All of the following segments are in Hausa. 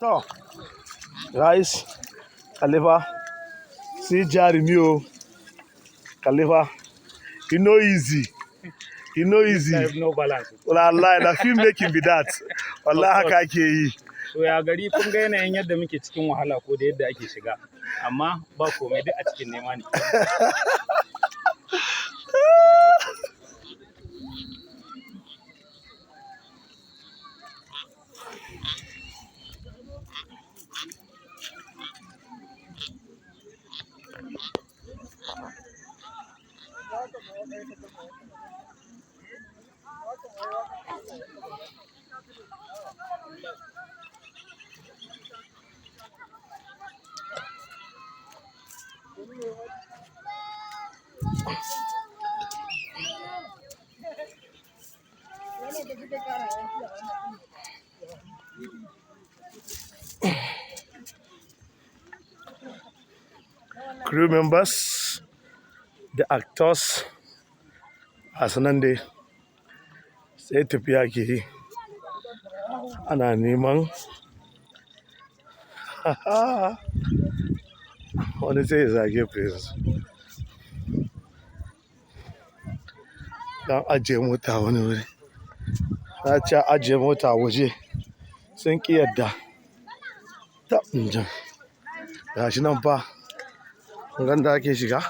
To, guys, Khalifa, see jarumi o. Khalifa, e no easy. E no easy. Life no balance. Wallahi na film making be that. Wallahi haka ake yi. To ya gari, kun ga yanayin yadda muke cikin wahala ko da yadda ake shiga. Amma ba komai, duk a cikin nema ne. Crew members, the actors, a nan dai sai tafiya ke yi. Ana neman wani sai ya zage ku yanzu. Dan ajiye mota wani wuri. Na ce a ajiye mota waje sun ƙi yadda. Tab injin. Gashi nan fa. Kun ga inda ake shiga?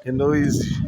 E no easy.